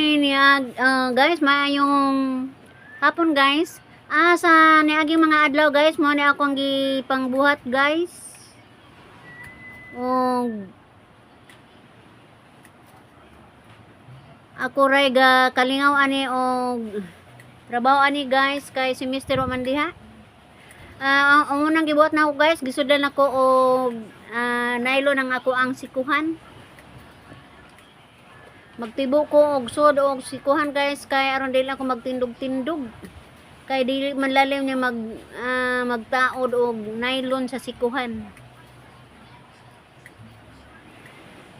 Ay niag guys, maayong hapon, guys. Sa niaging mga adlaw, guys, mo ni akong gipangbuhat, guys. Og ako ray ga kalingaw ani og trabaho ani, guys, kay si Mr. wa man diha. Ang unang gibuhat nako, guys, gisudlan ako og nylon ang ako ang sikuhan. Magtibo ko og sud og sikuhan, guys, kay aron dili ako magtindog-tindog. Kay dili man lalim niya magtaod og nylon sa sikuhan.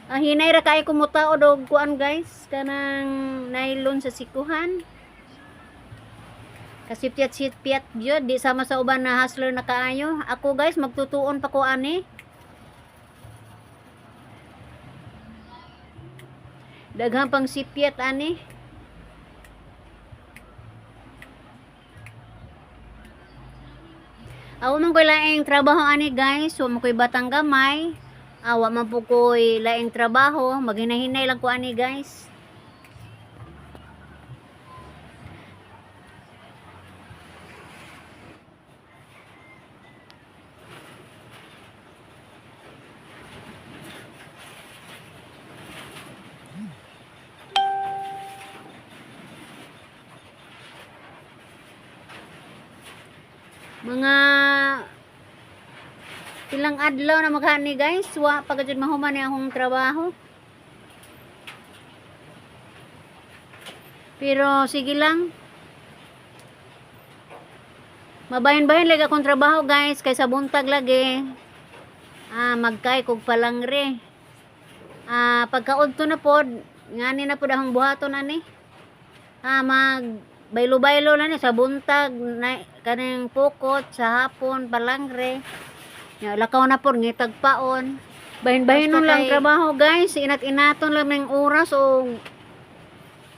Hinay ra kay ko motaod og kuan, guys, kanang nylon sa sikuhan. Kasipyat-sipyat gyud, di sama sa uban na hustler na kaayo. Ako, guys, magtutuon pa ko ani. Daghan pang sipyat ani. Awa man ko'y laing trabaho ani, guys. Wa man ko'y batang gamay. Awa man po ko'y laing trabaho. Maghinahinay lang ko ani, guys. Mga ilang adlaw na maghani, guys. Wa pa gajud mahuman ni akong trabaho. Pero sige lang. Mabahin-bahin lagi akong trabaho, guys, kay sa buntag lagi. Magkay kog palangre. Pagkaudto na pod, ngani na pod akong buhaton ani. Mag baylo-baylo na ni sa buntag na, kaning pukot sa hapon palangre. Ya, lakaw na pod ngitag paon. Bahin-bahinon Basta lang trabaho, guys, inat-inaton lang ning oras o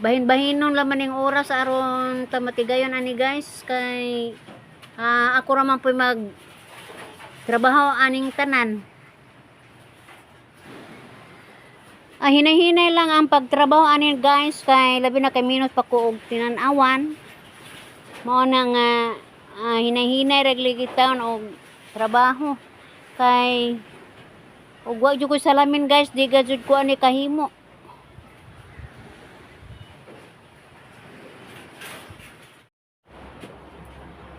bahin-bahinon lang man ning oras aron ta matigayon ani, guys, kay ako ra man po'y mag trabaho aning tanan. Hinay-hinay lang ang pagtrabaho ani, guys, kay labi na kay minus pa ko og tinan-awan. Mao na nga hinay-hinay ra gid og trabaho kay ug wa jud ko salamin, guys, di ga jud ko ani kahimo.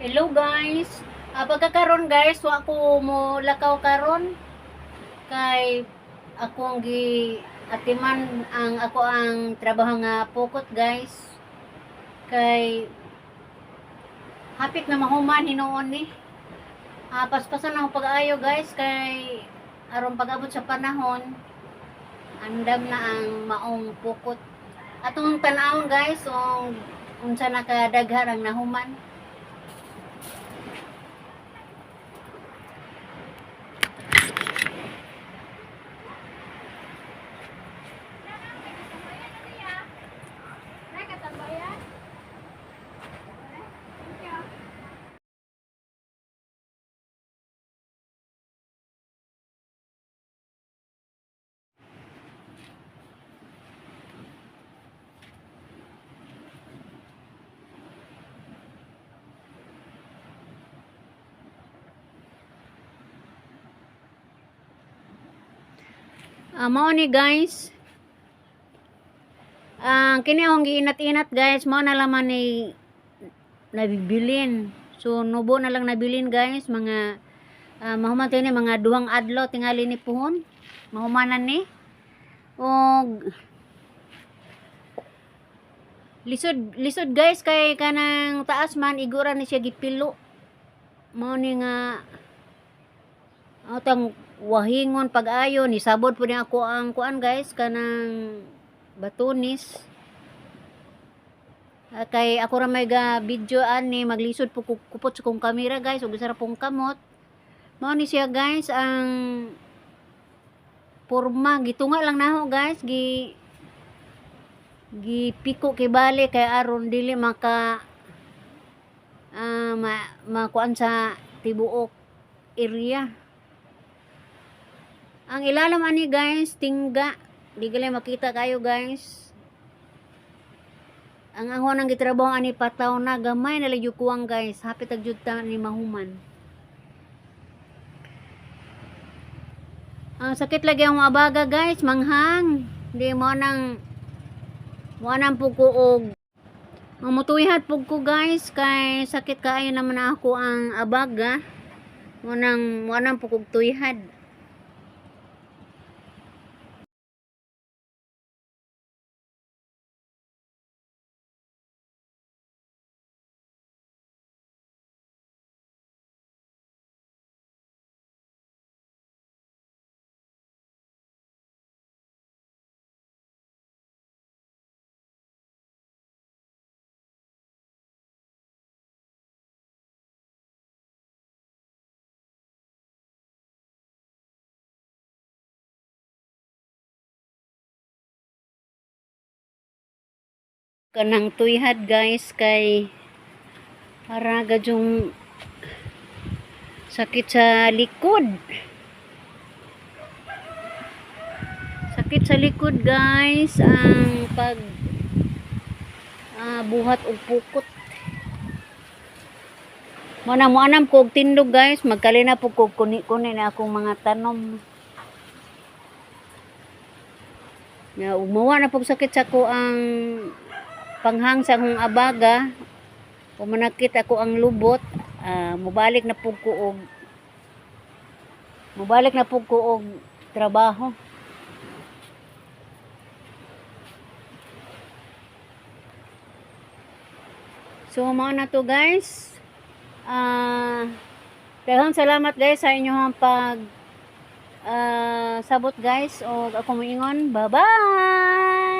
Hello, guys. Pagkakaron, guys, wa ko mo lakaw karon kay akong gi atiman ang ako ang trabaho nga pukot, guys. Kay hapit na mahuman hinuon ni. Paspasan ako pag-ayo, guys, kay aron pag-abot sa panahon andam na ang maong pukot. Atong tan-awon, guys, ung unsa na kadaghan ang nahuman. Mao ni, guys. Ang kini akong giinat-inat, guys, mao na laman ni nabibilin. So nubo na lang nabilin, guys, mga mahuman ni mga 2 adlaw tingali ni puhon. Mahumanan ni. Og lisod lisod, guys, kay kanang taas man igura ni siya gipilo. Mao ni nga atang wahingon pag-ayo ni sabod po ni ako ang kuan, guys, kanang batunis. Kay ako ra may ga video ani, maglisod po kupot sa kong kamera, guys, ug isa ra pong kamot. Mao ni siya, guys, ang porma gitunga lang naho, guys, gi gipiko kay bali kay aron dili maka makuan sa tibuok area. Ang ilalim ani, guys, tingga. Di gali makita kayo, guys. Ang ako nang gitrabaho ani pataw na, gamay na lang kuwang, guys. Hapit ag jud ta ni mahuman. Ang sakit lagi ang abaga, guys, manghang. Di mo nang pug ko og mamutuyhat pug ko, guys, kay sakit kaayo naman ako ang abaga. Mo nang pug og tuyhad. Kanang tuyhad, guys, kay para gadyong sakit sa likod. Sakit sa likod, guys, ang pag buhat og pukot. Mo na mo anam ko og tindog, guys, magkalina po ko kuni-kuni na akong mga tanom. Na umawa na pug sakit sa ko ang panghang sa akong abaga, o manakit ako ang lubot, mubalik na pug ko og trabaho. So mao na to, guys. Daghang salamat, guys, sa inyong pag sabot, guys, og ako moingon, bye-bye.